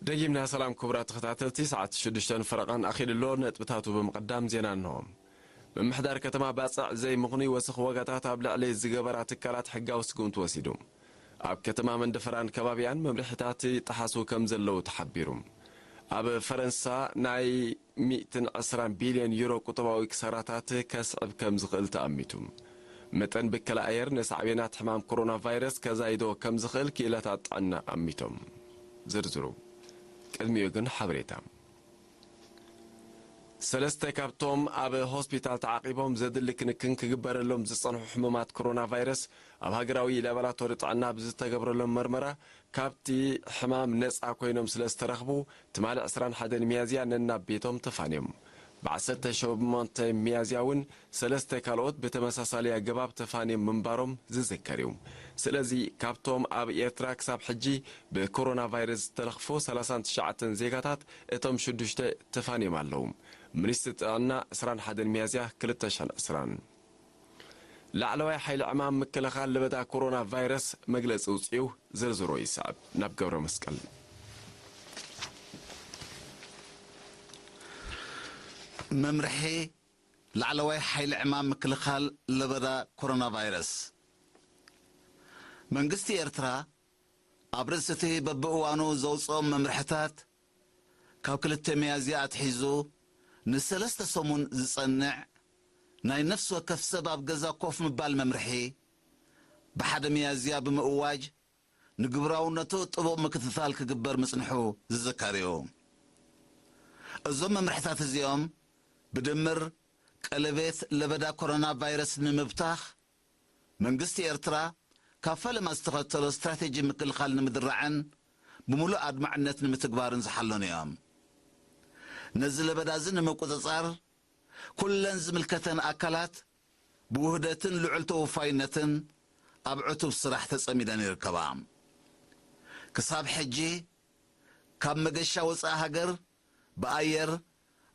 ደጊምና ሰላም ክቡራት ተኸታተልቲ፣ ሰዓት ሽዱሽተ ፈረቓን ኣኺሉሎ። ነጥብታቱ ብምቕዳም ዜና እንሆ። ምምሕዳር ከተማ ባጽዕ ዘይምኽኑይ ወሰኽ ዋጋታት ኣብ ልዕሊ ዝገበራ ትካላት ሕጋዊ ስጉምቲ ወሲዱ። ኣብ ከተማ መንደፈራን ከባቢኣን መምርሒታት ይጠሓሱ ከም ዘለዉ ተሓቢሩ። ኣብ ፈረንሳ ናይ ሚእትን ዕስራን ቢልዮን ዩሮ ቁጠባዊ ክሳራታት ከስዕብ ከም ዝኽእል ተኣሚቱ። መጠን ብከላ ኣየር ንሳዕቤናት ሕማም ኮሮና ቫይረስ ከዛይዶ ከም ዝኽእል ክኢላታት ጥዕና ኣሚቶም። ዝርዝሩ ቅድሚኡ ግን ሓበሬታ። ሰለስተ ካብቶም ኣብ ሆስፒታል ተዓቂቦም ዘድሊ ክንክን ክግበረሎም ዝጸንሑ ሕሙማት ኮሮና ቫይረስ ኣብ ሃገራዊ ላቦራቶሪ ጥዕና ብዝተገብረሎም መርመራ ካብቲ ሕማም ነጻ ኮይኖም ስለ ዝተረኽቡ፣ ትማሊ ዕስራን ሓደን ሚያዝያ ነናብ ቤቶም ተፋንዮም። ብዓሰርተ ሸሞንተ ሚያዝያ እውን ሰለስተ ካልኦት ብተመሳሳሊ ኣገባብ ተፋንዮም ምንባሮም ዝዝከር እዩ። ስለዚ ካብቶም ኣብ ኤርትራ ክሳብ ሕጂ ብኮሮና ቫይረስ ዝተለኽፉ ሰላሳን ትሽዓተን ዜጋታት፣ እቶም ሽዱሽተ ተፋንዮም ኣለዉ። ሚኒስትሪ ጥዕና ዕስራን ሓደን ሚያዝያ ክልተ ሽሕን ዕስራን። ላዕለዋይ ሓይሊ ዕማም ምክልኻል ለበዳ ኮሮና ቫይረስ መግለጺ ውጽኡ። ዝርዝሩ ይስዕብ። ናብ ገብረ መስቀል። መምርሒ ላዕለዋይ ሓይሊ ዕማም ምክልኻል ለበዳ ኮሮና ቫይረስ። መንግስቲ ኤርትራ ኣብ ርእሲ እቲ በብእዋኑ ዘውጽኦም መምርሕታት፣ ካብ ክልተ ሚያዝያ ኣትሒዙ ንሰለስተ ሰሙን ዝጸንዕ ናይ ነፍሲ ወከፍ ሰብ ኣብ ገዛ ኮፍ ምባል መምርሒ፣ ብሓደ ሚያዝያ ብምእዋጅ፣ ንግብራውነቱ ጥቡቕ ምክትታል ክግበር ምጽንሑ ዝዝከር እዩ። እዞም መምርሕታት እዚኦም ብድምር ቀለቤት ለበዳ ኮሮና ቫይረስ ንምብታኽ፣ መንግስቲ ኤርትራ ካብ ፈለማ ዝተኸተሎ ስትራቴጂ ምክልኻል ንምድራዕን ብምሉእ ኣድማዕነት ንምትግባርን ዝሓለኑ እዮም። ነዚ ለበዳ እዚ ንምቁጽጻር፣ ኩለን ዝምልከተን ኣካላት ብውህደትን ልዑል ተወፋይነትን ኣብ ዕቱብ ስራሕ ተጸሚደን ይርከባ። ክሳብ ሕጂ፣ ካብ መገሻ ወጻኢ ሃገር ብኣየር፣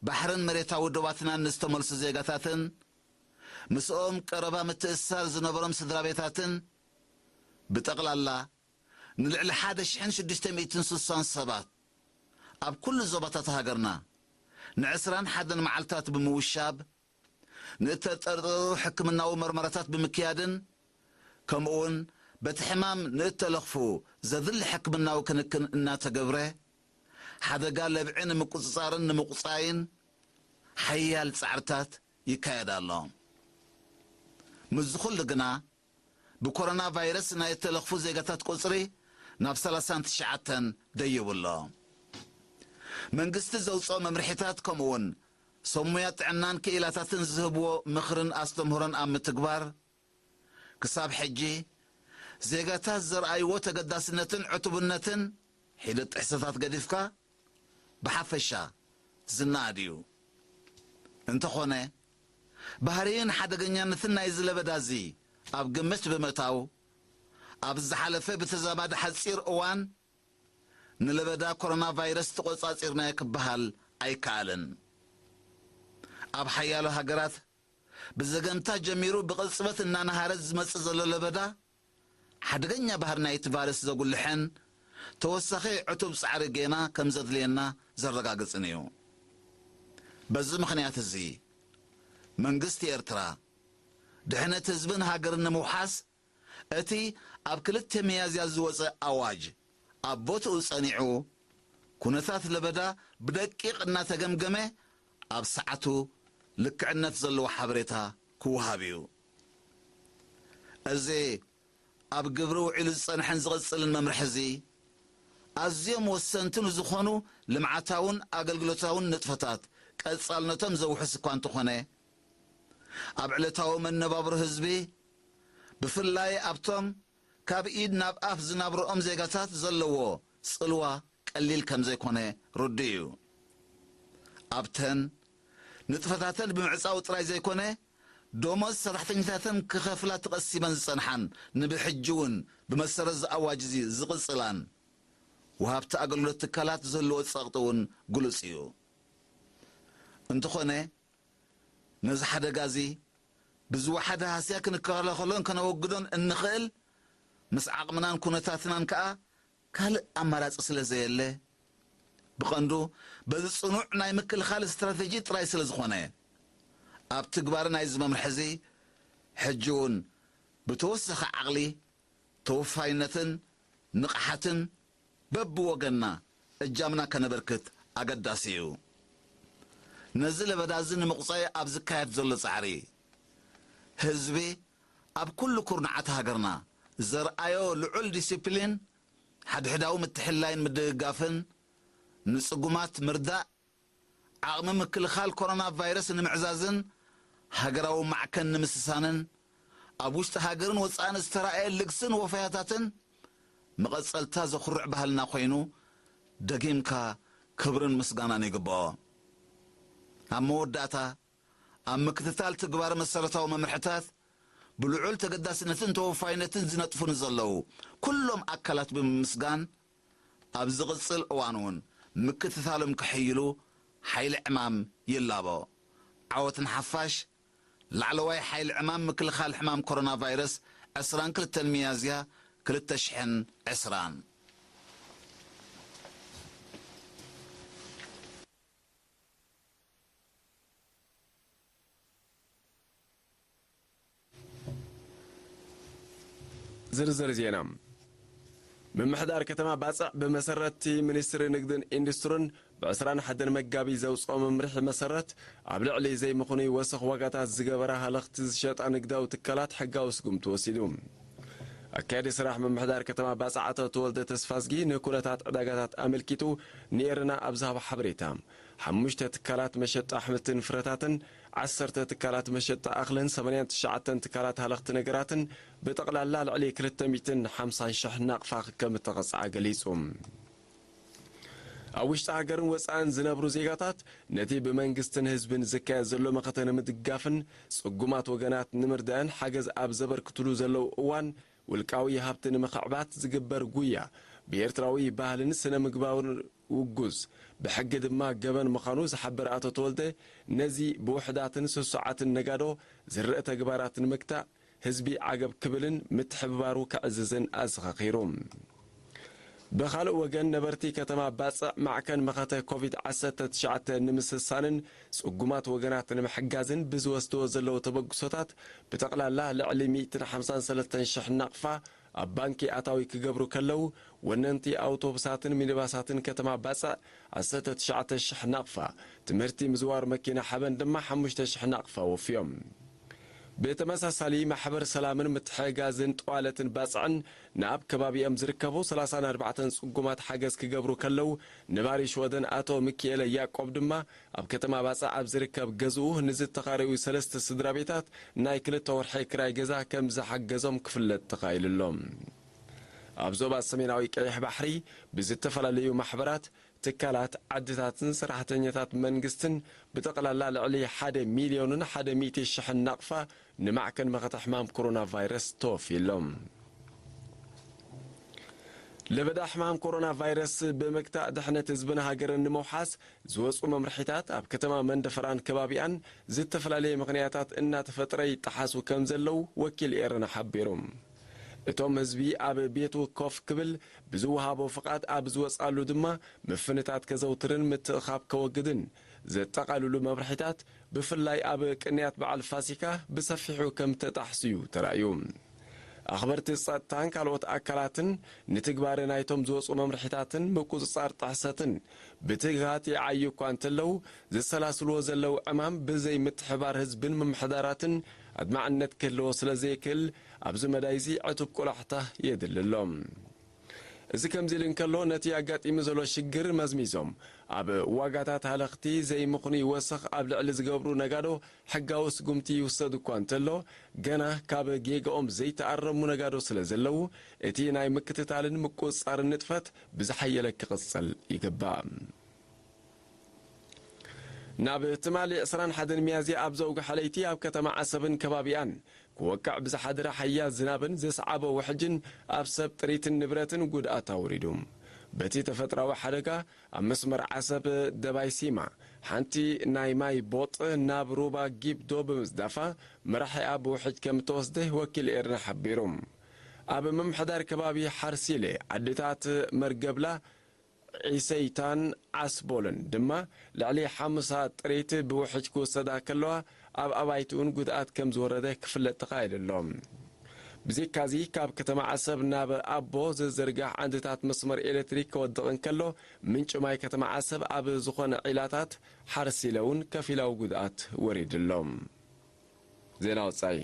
ባሕርን መሬታዊ ዶባትናን ንዝተመልሱ ዜጋታትን ምስኦም ቀረባ ምትእስሳር ዝነበሮም ስድራ ቤታትን ብጠቕላላ ንልዕሊ ሓደ ሽሕን ሽዱሽተ ሚእትን ስሳን ሰባት ኣብ ኩሉ ዞባታት ሃገርና ንዕስራን ሓደን መዓልታት ብምውሻብ፣ ንእተጠርጠሩ ሕክምናዊ መርመራታት ብምክያድን፣ ከምኡውን በቲ ሕማም ንእተለኽፉ ዘድሊ ሕክምናዊ ክንክን እናተገብረ፣ ሓደጋ ለብዒ ንምቁጽጻርን ንምቁጻይን ሓያል ጻዕርታት ይካየድ ኣሎ። ምስዚ ኩሉ ግና፣ ብኮሮና ቫይረስ ናይ እተለኽፉ ዜጋታት ቁጽሪ ናብ ሰላሳን ትሽዓተን ደይቡ ኣሎ። መንግስቲ ዘውጽኦ መምርሒታት፣ ከምኡውን ሰብ ሞያ ጥዕናን ክኢላታትን ዝህብዎ ምኽርን ኣስተምህሮን ኣብ ምትግባር፣ ክሳብ ሕጂ ዜጋታት ዘርኣይዎ ተገዳስነትን ዕቱብነትን፣ ሒደት ጥሕሰታት ገዲፍካ፣ ብሓፈሻ ዝነኣድ እዩ። እንተኾነ፣ ባህርይን ሓደገኛነትን ናይዚ ለበዳ እዚ ኣብ ግምት ብምእታው፣ ኣብ ዝሓለፈ ብተዛማዲ ሓጺር እዋን ንለበዳ ኮሮና ቫይረስ ተቖጻጺርናዮ ክበሃል ኣይከኣልን። ኣብ ሓያሎ ሃገራት ብዘገምታ ጀሚሩ ብቕጽበት እናነሃረ ዝመጽእ ዘሎ ለበዳ፣ ሓደገኛ ባህሪ ናይቲ ቫይረስ ዘጉልሕን ተወሳኺ ዕቱብ ጻዕሪ ጌና ከም ዘድልየና ዘረጋግጽን እዩ። በዚ ምኽንያት እዚ፣ መንግስቲ ኤርትራ፣ ድሕነት ህዝብን ሃገርን ንምውሓስ፣ እቲ ኣብ ክልተ ሚያዝያ ዝወጸ ኣዋጅ ኣብ ቦትኡ ጸኒዑ፣ ኩነታት ለበዳ ብደቂቕ እናተገምገመ፣ ኣብ ሰዓቱ ልክዕነት ዘለዎ ሓበሬታ ክወሃብ እዩ። እዚ ኣብ ግብሪ ውዒሉ ዝጸንሐን ዝቕጽልን መምርሒ እዚ፣ ኣዝዮም ወሰንቲ ንዝኾኑ ልምዓታውን ኣገልግሎታውን ንጥፈታት ቀጻልነቶም ዘውሕስ እኳ እንተኾነ፣ ኣብ ዕለታዊ መነባብሮ ህዝቢ፣ ብፍላይ ኣብቶም ካብ ኢድ ናብ ኣፍ ዝናብርኦም ዜጋታት ዘለዎ ጽልዋ ቀሊል ከም ዘይኮነ ርዱእ እዩ። ኣብተን ንጥፈታተን ብምዕጻው ጥራይ ዘይኮነ፣ ደሞዝ ሰራሕተኛታተን ክኸፍላ ተቐሲበን ዝጸንሓን፣ ንብሕጂ እውን ብመሰረት እዚ ኣዋጅ እዚ ዝቕጽላን፣ ወሃብቲ ኣገልግሎት ትካላት ዝህልዎ ጸቕጢ እውን ግሉጽ እዩ። እንተኾነ፣ ነዚ ሓደጋ እዚ ብዝወሓደ ሃስያ ክንከላኸሎን ከነወግዶን እንኽእል፣ ምስ ዓቕምናን ኩነታትናን ከኣ ካልእ ኣማራጺ ስለ ዘየለ፣ ብቐንዱ በዚ ጽኑዕ ናይ ምክልኻል ስትራተጂ ጥራይ ስለ ዝኾነ፣ ኣብ ትግባር ናይዚ መምርሒ እዚ ሕጂ እውን ብተወሰኸ ዓቕሊ፣ ተወፋይነትን ንቕሓትን በብወገንና እጃምና ከነበርክት ኣገዳሲ እዩ። ነዚ ለበዳ እዚ ንምቑጻይ ኣብ ዝካየድ ዘሎ ጻዕሪ፣ ህዝቢ ኣብ ኩሉ ኩርናዓት ሃገርና ዘርኣዮ ልዑል ዲሲፕሊን፣ ሓድሕዳዊ ምትሕልላይን ምድግጋፍን፣ ንጽጉማት ምርዳእ፣ ዓቕሚ ምክልኻል ኮሮና ቫይረስ ንምዕዛዝን ሃገራዊ ማዕከን ንምስሳንን፣ ኣብ ውሽጢ ሃገርን ወጻእን ዝተራእየ ልግስን ወፈያታትን መቐጸልታ ዘኹርዕ ባህልና ኮይኑ፣ ደጊምካ ክብርን ምስጋናን ይግብኦ። ኣብ መወዳእታ፣ ኣብ ምክትታል ትግባረ መሰረታዊ መምርሕታት ብልዑል ተገዳስነትን ተወፋይነትን ዝነጥፉ ንዘለዉ ኩሎም ኣካላት ብምምስጋን፣ ኣብ ዝቕጽል እዋን እውን ምክትታሎም ክሕይሉ ሓይሊ ዕማም ይላቦ። ዓወት ንሓፋሽ! ላዕለዋይ ሓይሊ ዕማም ምክልኻል ሕማም ኮሮና ቫይረስ፣ ዕስራን ክልተን ሚያዝያ ክልተ ሽሕን ዕስራን። ዝርዝር ዜና። ምምሕዳር ከተማ ባጽዕ ብመሰረትቲ ሚኒስትሪ ንግድን ኢንዱስትርን ብዕስራን ሓደን መጋቢት ዘውጽኦ መምርሒ መሰረት፣ ኣብ ልዕሊ ዘይምኽኑይ ወሰኽ ዋጋታት ዝገበራ ሃለኽቲ ዝሸጣ ንግዳዊ ትካላት ሕጋዊ ስጉምቲ ወሲዱ። ኣካያዲ ስራሕ ምምሕዳር ከተማ ባጽዕ ኣቶ ተወልደ ተስፋዝጊ ንኩነታት ዕዳጋታት ኣመልኪቱ ንኤረና ኣብ ዝሃቦ ሓበሬታ፣ ሓሙሽተ ትካላት መሸጣ ኣሕምልትን ፍረታትን፣ ዓሰርተ ትካላት መሸጣ እኽልን ሰማንያን ትሽዓተን ትካላት ሃለኽቲ ነገራትን ብጠቕላላ ልዕሊ ክልተ ሚእትን ሓምሳን ሽሕ ናቕፋ ከም እተቐጽዓ ገሊጹ። ኣብ ውሽጢ ሃገርን ወጻእን ዝነብሩ ዜጋታት ነቲ ብመንግስትን ህዝብን ዝካየድ ዘሎ መኸተ ንምድጋፍን ጽጉማት ወገናት ንምርዳእን ሓገዝ ኣብ ዘበርክትሉ ዘለዉ እዋን፣ ውልቃዊ ሃብቲ ንምኽዕባት ዝግበር ጉያ ብኤርትራዊ ባህልን ስነ ምግባርን ውጉዝ፣ ብሕጊ ድማ ገበን ምዃኑ ዝሓበረ ኣቶ ተወልደ፣ ነዚ ብውሑዳትን ስሱዓትን ነጋዶ ዝረአ ተግባራት ንምግታእ ህዝቢ ዓገብ ክብልን ምትሕብባሩ ከዕዝዝን ኣዘኻኺሩ። ብኻልእ ወገን፣ ነበርቲ ከተማ ባጽዕ ማዕከን መኸተ ኮቪድ ዓሰርተ ትሽዓተ ንምስሳንን ጽጉማት ወገናት ንምሕጋዝን ብዝወስድዎ ዘለዉ ተበግሶታት፣ ብጠቕላላ ልዕሊ ሚእትን ሓምሳን ሰለስተን ሽሕ ናቕፋ ኣብ ባንኪ ኣታዊ ክገብሩ ከለዉ፣ ወነንቲ ኣውቶቡሳትን ሚኒባሳትን ከተማ ባጽዕ ዓሰርተ ትሽዓተ ሽሕ ናቕፋ፣ ትምህርቲ ምዝዋር መኪና ሓበን ድማ ሓሙሽተ ሽሕ ናቕፋ ወፍዮም። ብተመሳሳሊ፣ ማሕበር ሰላምን ምትሕግጋዝን ጠዋለትን ባጽዕን ንኣብ ከባቢኦም ዝርከቡ ሰላሳን ኣርባዕተን ጽጉማት ሓገዝ ክገብሩ ከለዉ፣ ነባሪ ሽወደን ኣቶ ሚኪኤለ ያዕቆብ ድማ ኣብ ከተማ ባጽዕ ኣብ ዝርከብ ገዝኡ ንዝተኻረዩ ሰለስተ ስድራ ቤታት ናይ ክልተ ወርሒ ክራይ ገዛ ከም ዝሓገዞም ክፍለጥ ተኻኢሉ ኣሎ። ኣብ ዞባ ሰሜናዊ ቀይሕ ባሕሪ ብዝተፈላለዩ ማሕበራት፣ ትካላት፣ ዓድታትን ሰራሕተኛታት መንግስትን ብጠቕላላ ልዕሊ ሓደ ሚልዮንን ሓደ ሚእቲ ሽሕን ናቕፋ ንማዕከን መኸተ ሕማም ኮሮና ቫይረስ ተወፍዩ ኣሎ። ለበዳ ሕማም ኮሮና ቫይረስ ብምግታእ ድሕነት ህዝብን ሃገርን ንምውሓስ ዝወፁ መምርሒታት ኣብ ከተማ መንደፈራን ከባቢኣን ዝተፈላለየ ምኽንያታት እናተፈጥረ ይጠሓሱ ከም ዘለዉ ወኪል ኤረና ሓቢሩ። እቶም ህዝቢ ኣብ ቤቱ ኮፍ ክብል ብዝወሃቦ ፍቓድ ኣብ ዝወፅኣሉ ድማ ምፍንታት ከዘውትርን ምትእኻብ ከወግድን ዘጠቓልሉ መምርሒታት ብፍላይ ኣብ ቅንያት በዓል ፋሲካ ብሰፊሑ ከም ተጣሕሱ እዩ ተራእዩ። ኣኽበርቲ ጸጥታን ካልኦት ኣካላትን ንትግባረ ናይቶም ዝወጹ መምርሒታትን ምቁጽጻር ጥሕሰትን ብትግሃት ይዓዩ እኳ እንተለዉ፣ ዘሰላስልዎ ዘለዉ ዕማም ብዘይ ምትሕባር ህዝብን ምምሕዳራትን ኣድማዕነት ክህልዎ ስለ ዘይክእል፣ ኣብዚ መዳይ እዚ ዕቱብ ቆላሕታ የድሊ ኣሎ። እዚ ከምዚ ኢሉ እንከሎ፣ ነቲ ኣጋጢሙ ዘሎ ሽግር መዝሚዞም፣ ኣብ ዋጋታት ሃለኽቲ ዘይምኽኑይ ወሰኽ ኣብ ልዕሊ ዝገብሩ ነጋዶ ሕጋዊ ስጉምቲ ይውሰድ እኳ እንተሎ፣ ገና ካብ ጌጋኦም ዘይተኣረሙ ነጋዶ ስለ ዘለዉ፣ እቲ ናይ ምክትታልን ምቁጽጻርን ንጥፈት ብዝሓየለ ክቕጽል ይግባእ። ናብ ትማሊ ዕስራን ሓደን ሚያዝያ ኣብ ዘውግሐ ለይቲ ኣብ ከተማ ዓሰብን ከባቢኣን ክወቅዕ ብዝሓደረ ሓያል ዝናብን ዘስዓቦ ውሕጅን ኣብ ሰብ ጥሪትን ንብረትን ጉድኣት ኣውሪዱ። በቲ ተፈጥራዊ ሓደጋ ኣብ መስመር ዓሰብ ደባይ ሲማ ሓንቲ ናይ ማይ ቦጥ ናብ ሩባ ጊብዶ ብምጽዳፋ መራሒኣ ብውሕጅ ከም እተወስደ ወኪል ኤርና ሓቢሩ። ኣብ ምምሕዳር ከባቢ ሓርሲሌ ዓድታት መርገብላ ዒሰይታን ዓስቦልን ድማ ልዕሊ ሓሙሳ ጥሪት ብውሕጅ ክወሰዳ ከለዋ፣ ኣብ ኣባይትኡን ጉድኣት ከም ዝወረደ ክፍለጥ ተኻይሉ ኣሎ። ብዘይካዚ፣ ካብ ከተማ ዓሰብ ናብ ኣቦ ዝዝርጋሕ ዓንድታት መስመር ኤሌክትሪክ ክወድቕ እንከሎ፣ ምንጪ ማይ ከተማ ዓሰብ ኣብ ዝኾነ ዒላታት ሓርሲለ እውን ከፊላዊ ጉድኣት ወሪዱ ኣሎ። ዜና ወጻኢ።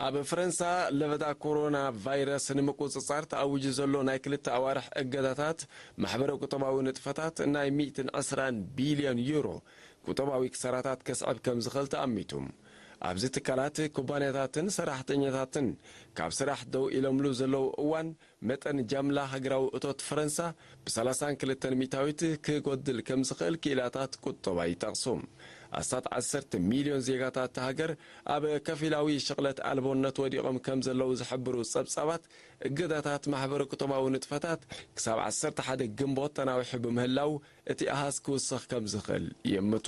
ኣብ ፈረንሳ ለበዳ ኮሮና ቫይረስ ንምቁጽጻር ተኣዊጁ ዘሎ ናይ ክልተ ኣዋርሕ እገዳታት ማሕበረ ቁጠባዊ ንጥፈታት ናይ ሚእትን ዕስራን ቢልዮን ዩሮ ቁጠባዊ ክሳራታት ከስዕብ ከም ዝኽእል ተኣሚቱ። ኣብዚ ትካላት፣ ኩባንያታትን ሰራሕተኛታትን ካብ ስራሕ ደው ኢሎምሉ ዘለዉ እዋን፣ መጠን ጃምላ ሃገራዊ እቶት ፈረንሳ ብሰላሳን ክልተን ሚእታዊት ክጎድል ከም ዝኽእል ክኢላታት ቁጠባ ይጠቕሱ። ኣስታት ዓሰርተ ሚልዮን ዜጋታት እታ ሃገር ኣብ ከፊላዊ ሽቕለት ኣልቦነት ወዲቖም ከም ዘለዉ ዝሕብሩ ጸብጻባት፣ እገዳታት ማሕበረ ቁጠባዊ ንጥፈታት ክሳብ ዓሰርተ ሓደ ግንቦት ተናዊሑ ብምህላው፣ እቲ ኣሃዝ ክውስኽ ከም ዝኽእል ይእምቱ።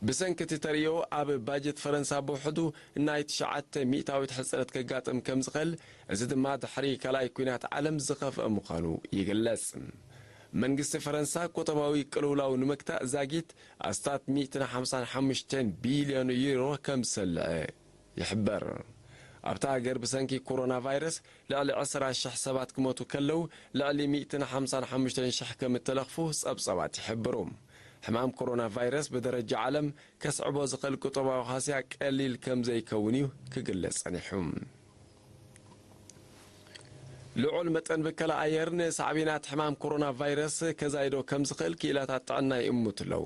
ብሰንኪ እቲ ተርእዮ፣ ኣብ ባጀት ፈረንሳ ብውሕዱ ናይ ትሽዓተ ሚእታዊት ሕጽረት ከጋጥም ከም ዝኽእል፣ እዚ ድማ ድሕሪ ካልኣይ ኲናት ዓለም ዝኸፍአ ምዃኑ ይግለጽ። መንግስቲ ፈረንሳ ቁጠባዊ ቅልውላው ንምግታእ ዛጊት ኣስታት ሚእትን ሓምሳን ሓሙሽተን ቢልዮን ዩሮ ከም ዝሰልዐ ይሕበር። ኣብታ ሃገር ብሰንኪ ኮሮና ቫይረስ ልዕሊ ዕስራ ሽሕ ሰባት ክሞቱ ከለዉ፣ ልዕሊ ሚእትን ሓምሳን ሓሙሽተን ሽሕ ከም እተለኽፉ ጸብጻባት ይሕብሩ። ሕማም ኮሮና ቫይረስ ብደረጃ ዓለም ከስዕቦ ዝኽእል ቁጠባዊ ሃስያ ቀሊል ከም ዘይከውን እዩ ክግለጽ ጸኒሑ። ልዑል መጠን ብከላ ኣየር ንሳዕቤናት ሕማም ኮሮና ቫይረስ ከዛይዶ ከም ዝኽእል ክኢላታት ጥዕና ይእምቱ ኣለዉ።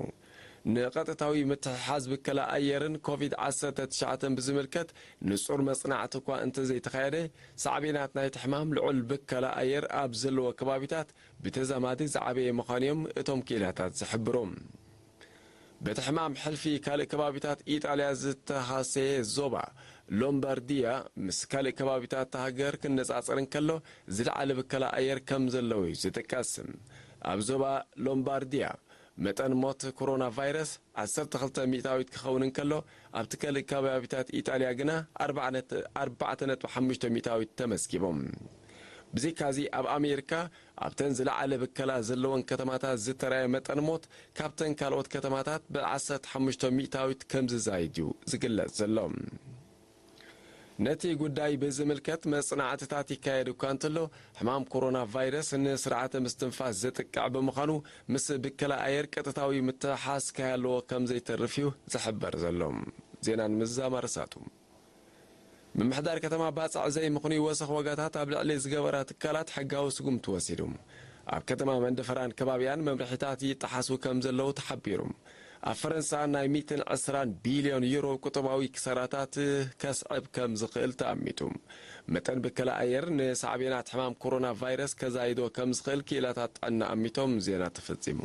ንቐጥታዊ ምትሕሓዝ ብከላ ኣየርን ኮቪድ ዓሰርተ ትሽዓተን ብዝምልከት ንጹር መጽናዕቲ እኳ እንተዘይተኻየደ፣ ሳዕቤናት ናይቲ ሕማም ልዑል ብከላ ኣየር ኣብ ዘለዎ ከባቢታት ብተዛማዲ ዝዓበየ ምዃኑ እዮም እቶም ክኢላታት ዝሕብሩ። በቲ ሕማም ሕልፊ ካልእ ከባቢታት ኢጣልያ ዝተሃሰየ ዞባ ሎምባርዲያ ምስ ካልእ ከባቢታት እታ ሃገር ክነጻጸር እንከሎ ዝለዓለ ብከላ ኣየር ከም ዘለዎ እዩ ዝጥቀስ። ኣብ ዞባ ሎምባርዲያ መጠን ሞት ኮሮና ቫይረስ ዓሰርተ ክልተ ሚእታዊት ክኸውን እንከሎ፣ ኣብቲ ካልእ ከባቢታት ኢጣልያ ግና ኣርባዕተ ነጥቢ ሓሙሽተ ሚእታዊት ተመዝጊቦም። ብዘይካዚ ኣብ ኣሜሪካ ኣብተን ዝለዓለ ብከላ ዘለወን ከተማታት ዝተራየ መጠን ሞት ካብተን ካልኦት ከተማታት ብዓሰርተ ሓሙሽተ ሚእታዊት ከም ዝዛይድ እዩ ዝግለጽ ዘሎ። ነቲ ጉዳይ ብዝምልከት መጽናዕትታት ይካየድ እኳ እንተሎ፣ ሕማም ኮሮና ቫይረስ ንስርዓተ ምስትንፋስ ዘጥቅዕ ብምዃኑ፣ ምስ ብከላ ኣየር ቀጥታዊ ምትሕሓዝ ክሃለዎ ከም ዘይተርፍ እዩ ዝሕበር ዘሎ። ዜና ንምዝዛም ኣርሳቱ። ምምሕዳር ከተማ ባጽዕ ዘይምኽኑይ ወሰኽ ዋጋታት ኣብ ልዕሊ ዝገበራ ትካላት ሕጋዊ ስጉምቲ ወሲዱ። ኣብ ከተማ መንደፈራን ከባቢያን መምርሒታት ይጠሓሱ ከም ዘለዉ ተሓቢሩ። ኣብ ፈረንሳ ናይ ሚእትን ዕስራን ቢልዮን ዩሮ ቁጠባዊ ክሳራታት ከስዕብ ከም ዝኽእል ተኣሚቱ። መጠን ብከላ ኣየር ንሳዕቤናት ሕማም ኮሮና ቫይረስ ከዛይዶ ከም ዝኽእል ክኢላታት ጥዕና ኣሚቶም። ዜና ተፈጺሙ።